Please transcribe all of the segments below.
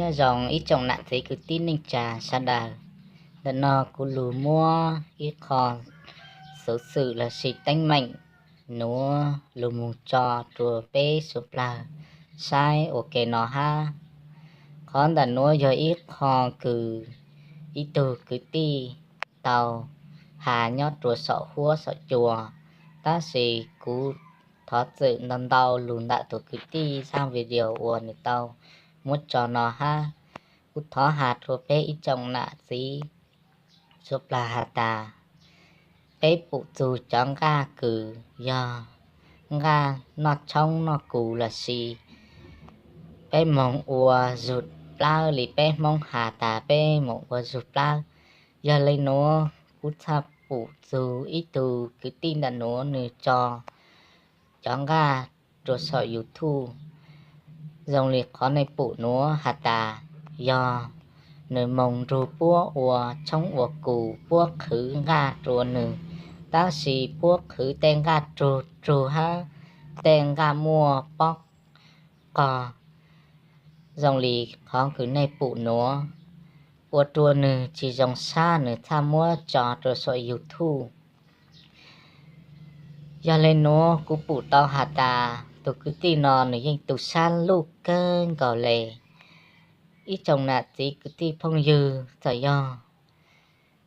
Nyob zoo ib tsoom nam txiv kwv tij neej tsa sawv daws, ntawm no kuv lug muab ib qho xuv xwm lossis teeb meem nuav lug moog tso rua peb suav dlawg saib ua ke no hab. Qhov ntawm nuav yog ib qho kws ib tug kwv tij tau has nyob rua saum huab saum cua, tab sis kuv thov txim ntau ntau lug ntawm tus kwv tij zaaj video uas nwg tau muab tso no hab. Kuv thov has rua peb ib tsoom nam txiv suav dlawg has tas, peb pum txug cov nqaj kws yog nqaj noj tshoob noj kug lossis peb moog ua zug plawb li peb Hmoob has tas peb moog ua zug plawb. Yog le nuav kuv txhaj pum txug ib tug kwv tij ntawm nuav nwg tso cov nqaj rua saum YouTube. Zoo li qhov nej pum nuav has tas yog nwg moog nrug puab ua tshoob ua kug, puab qhwv nqaj rua nwg, tab sis puab qhwv tej nqaj rug rug hab tej nqaj muaj pob qog zoo li qhov kws nej pum nuav, ua rua nwg tsi zoo sab, nwg txhaj muab tso rua saum YouTube. Yog le nuav kuv pum tau has tas tus kwv tij no nwg yeej tu sab luj kawg nkaus le. Ib tsoom nam txiv kwv tij phooj ywg, txawm yog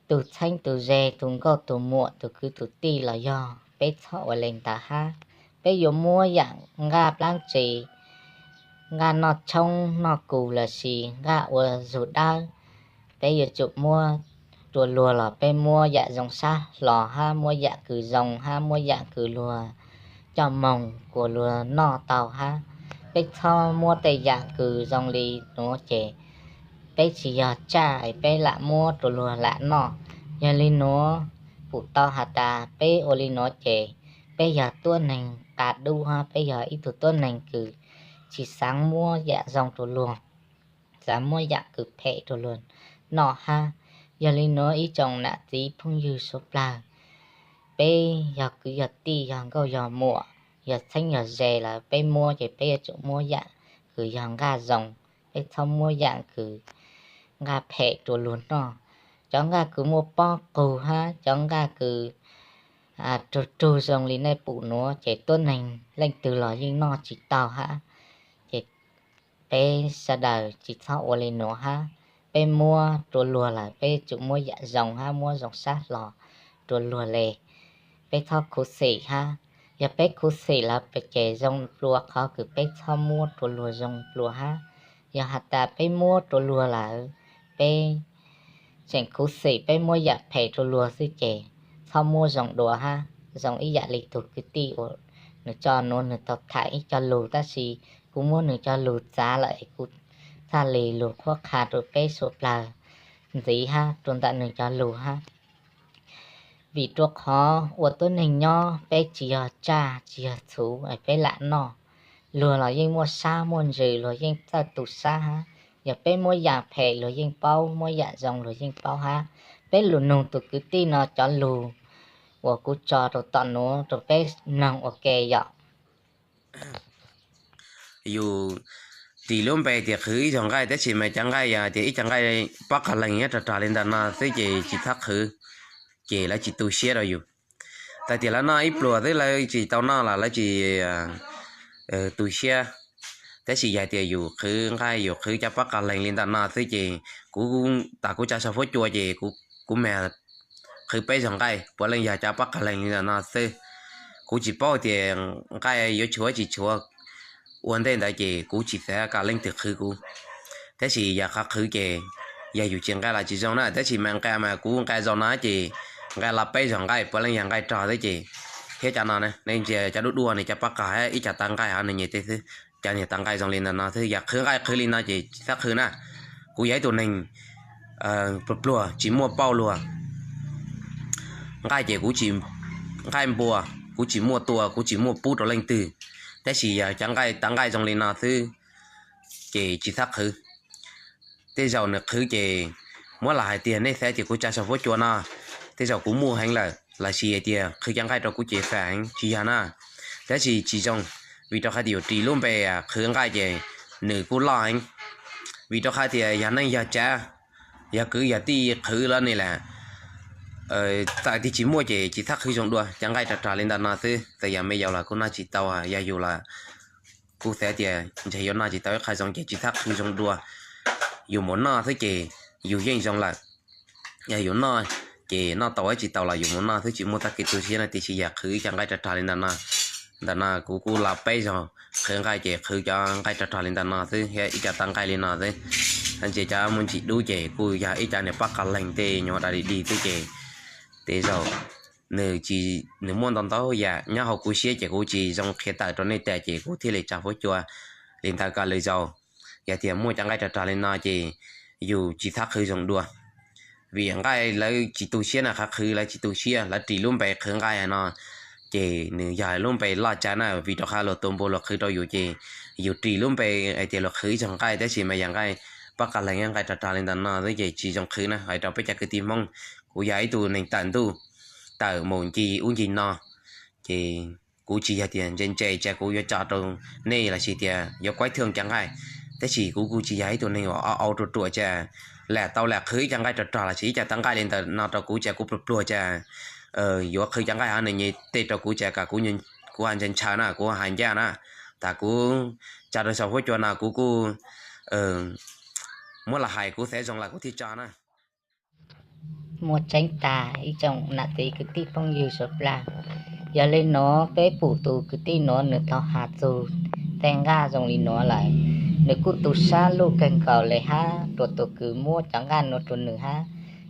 tus txheeb tus ze, tus nkauj tus muam, tus kwv tus tij los yog peb txhob ua le ntawd hab. Peb yuav muab yaam nqaj plaab tse, nqaj noj tshoob noj kug lossis nqaj ua zug dawb, peb yuav tsum muab rua luag los peb muab yaam zoo sab hlo hab, muab yaam kws zoo hab, muab yaam kws luag coj moog kuas luag noj tau hab. Peb txhob muab tej yaam kws zoo li nuav ces peb tsi yog tsaj, peb lam muab rua luag lam noj. Yog li nuav, pum tau has tas peb ua li nuav ces peb yog tuab neeg qas dub hab, peb yog ib tug tuab neeg kws tsi xaav muab yaam zoo rua luag, xaav muab yaam kws phem rua luag noj hab. Yog li nuav ib tsoom nam txiv phooj ywg suav dlawg, peb yog kwv yog tij, yog nkauj yog muam, yog txheeb yog ze lawm, peb muab ces peb yuav tsum muab yaam kws yog nqaj zoo, peb txhob muab yaam kws nqaj phem rua luag noj. Cov nqaj kws muaj pob qug hab cov nqaj kws rug rug zoo li nej pum nuav ces tuab neeg leej twg los yeej noj tsi tau hab. Ces peb sawv daws tsi txhob ua li nuav hab. Peb muab rua luag lawm peb tsum muab yaam zoo hab, muab zoo sab hlo rua luag le. Peb txhob khuv xim hab. Yog peb khuv xim lawm ces zoo dlua qhov kws peb txhob muab rua luag zoo dlua hab. Yog has tas peb muab rua luag lawm, peb tseem khuv xim, peb muab yaam phem rua luag xwb ces txhob muab zoo dua hab. Zoo ib yaam li tug kwv tij uas nwg tso nuav, nwg tau tham ib co lug, tab sis kuv muab nwg cov lug txav lawm es kuv txhaj le lug qhuab qha rua peb suav dlawg ntxiv hab rua ntawm nwg cov lug hab. Vim rua qhov ua tuab neeg nyob peb tsi yog tsaj tsi yog txhuv es peb lam noj. Luag los yeej muaj sab muaj ntsws, luag yeej txawj tu sab hab. Yog peb muab yaam phem luag yeej paub, muab yaam zoo luag yeej paub hab. Peb lug nug tus kwv tij no cov lug uas kuv tso rau tom nuav rau peb mloog ua ke yom. Yus ris lub npe tias qhwv ib zaug nqaij, tab sis mas cov nqaij yog tias ib co nqaij pob qag leeg nyob rag rag li ntawm no xwb ces tsis txhob qhwv, ces lawv tsis tu siab rau yus. Tag tias lawv noj ib pluag xwb lawv tsis tau noj los lawv tsis tu siab. Tab sis yog tias yus qhwv nqaij, yus qhwv cov pob qag leeg li ntawm no xwb ces kuv, tas kuv tsa saum fuab cua ces kuv mas qhwv peb zaug nqaij puav leej yog cov pob qag leeg li ntawm no xwb. Kuv tsis paub tias nqaij yuav tshuav tsis tshuav ua ntej ntawd ces kuv tsis xav kom leej twg qhwv kuv. Tab sis yog qhov qhwv ces yog yus tsis nqa los tsis zoo na, tab sis mas nqa mas kuv nqa zaum no ces nqa los peb zaug nqaij puav leej yog nqaij rog xwb ces, thiab cov no ne, nej ntsia cov dub dua ne, cov pob qag ib co tawv nqaij hov nws nyem tej xwb. Cov niag tawv nqaij zoo li ntawm no xwb, yog qhwv nqaij qhwv li no ces tsis txhob qhwv na. Kuv yog ib tug neeg pluag pluag tsis muaj pauj luag. Nqaij ces kuv tsis, nqaij npua kuv tsis muaj tua, kuv tsis muaj pub rau leej twg. Tab sis yog cov nqaij tawv nqaij zoo li no xwb ces tsis txhob qhwv. Tej zaum nws qhwv ces muab los hais tias nej xav tias kuv tsa saum fuab cua no, tej zaum kuv muaj heev lawm los sis hais tias qhwv cov nqaij rau kuv ces fam heev, tsis yog na. Tab sis tsis zoo, vim rau qhov tias yus ris lub npe qhwv nqaij ces nws kuj loj heev. Vim rau qhov tias yog neej yog tsav, yog kwv yog tij qhwv los ne lam, txawm tias tsis muaj ces tsis txhob qhwv zoo dua, cov nqaij rog rog li ntawm no xwb. Txawm yog me yaus los kuj noj tsis tau, yog yus los kuj xav tias ntshe yuav noj tsis tau ib qho zoo ces tsis txhob qhwv zoo dua. Yus mus noj xwb ces yus yeej zoo lawm. Yog yus noj ces noj tau ib tsis tau los yus mus noj xwb, tsis muaj txoj kev tu siab no. Tiam sis yog qhwv cov nqaij rog rog li ntawm no, ntawm no kuv kuj los peb zaug qhwv nqaij ces qhwv cov nqaij rog rog li ntawm no xwb thiab ib co tau nqaij li no xwb. Ntsia cov muaj ntsis dub ces kuj yog ib co niag pab qas leeg tej nyuag da li dig xwb ces tej zaum nws tsis, nws muaj ntau ntau yam nyob hauv kuv siab ces kuv tsis zoo qhia tawm rau nej tas ces kuv thiaj li tsa huab cua li ntawd kom lwm zaus. Yog tias muaj cov nqaij rog rog li no ces yus tsis txhob qhwv zoo dua. Vim nqaij lawv tsis tu siab na, qhov qhwv lawv tsis tu siab, lawv ris lub npe qhwv nqaij no ces nws yog lub npe loj tsawv na, vim rau qhov luag tus npua luag qhwv rau yus ces yus ris lub npe hais tias luag qhwv ib zaug nqaij, tab sis mas yog nqaij pab qas leeg, nqaij rog rog li ntawm no xwb ces tsis zoo qhwv na. Hais rau peb cov kwv tij Hmoob, kuv yog ib tug neeg tawm ntuj tawm mus ncig ub ncig no ces kuv tsis yog tias ntse ntse ces kuv yuav tso rau nej los sis tias yuav kuaib thwj cov nqaij, tab sis kuv kuj tsis yog ib tug neeg uas au au ruam ruam ces lam tau lam qhwv ib co nqaij rog rog los sis ib co tau nqaij li ntawm no rau kuv ces kuv pluag pluag ces yuav qhwv cov nqaij hov nws nyuam tej rau kuv ces kom kuv, kuv hais ntshaw ntshaw na, kuv hais ncaj na. Tas kuv tso rau saum huab cua no kuv kuj muab los hais kuv xav zoo los kuv thiaj tso na. Muaj tseeb tas ib tsoom nam txiv kwv tij phooj ywg suav dlawg. Yog li no peb pum tus kwv tij nuav nws tau has txug tej nqaj zoo li nuav lawm, nws kuj tu sab luj kawg nkaus le hab rua tus kws muab cov nqaj nuav rua nws hab.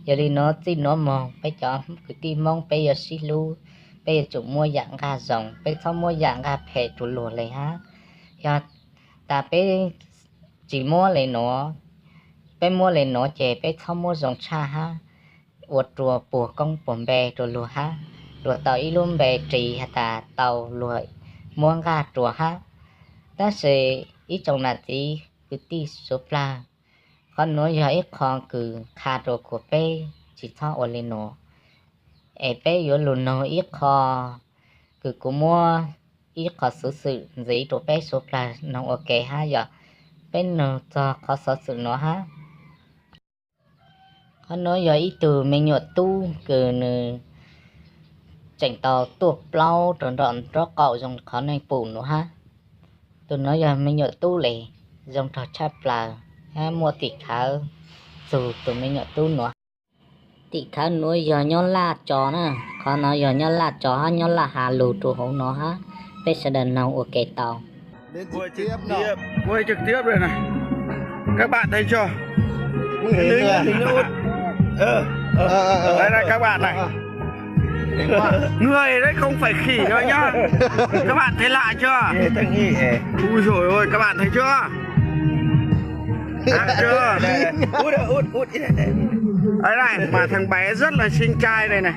Yog li nuav txij nuav moog peb cov kwv tij Hmoob peb yuav sib hlub, peb yuav tsum muab yam nqaj zoo, peb txhob muab yam nqaj phem rua luag le hab. Yog tas peb tsis muab le nuav, peb muab le nuav ces peb txhob muab zoo tshaj hab, ua rua puag koob puag npe rua luag hab, luag tau ib lub npe ris has tas tau luag muab nqaj rua hab. Tab sis ib tsoom nam txiv kwv tij suav dlawg, qhov nuav yog ib qho kws qha rua kuas peb tsis txhob ua le nuav. Es peb yuav lug noog ib qho kws kuv muab ib qho xuv xwm ntxiv rua peb suav dlawg noog ua ke hab, yog peb noog txog qhov xuv xwm nuav hab. Qhov nuav yog ib tug me nyuam tub kws nws tseem tau tuaj plaub rua nraum nraub qaum zoo qhov neeg pum nuav hab. Tus nuav yog me nyuam tub le, zoo nraug tshaj plaws, hab muaj tim khawv txug tus me nyuam tub nuav. Tim khawv nuav yog nyob Laj Tso na, qhov nuav yog nyob Laj Tso hab nyob Laj Has lug rua huv nuav hab, peb sawv daws noog ua ke tau. Quay trực tiếp đây này. Các bạn thấy chưa? Lính, lính út. Đây này các bạn này. Người đấy không phải khỉ đâu nhá. Các bạn thấy lạ chưa? Ui dồi ôi, các bạn thấy chưa? Lạ chưa? Đây này, mà thằng bé rất là xinh trai đây này.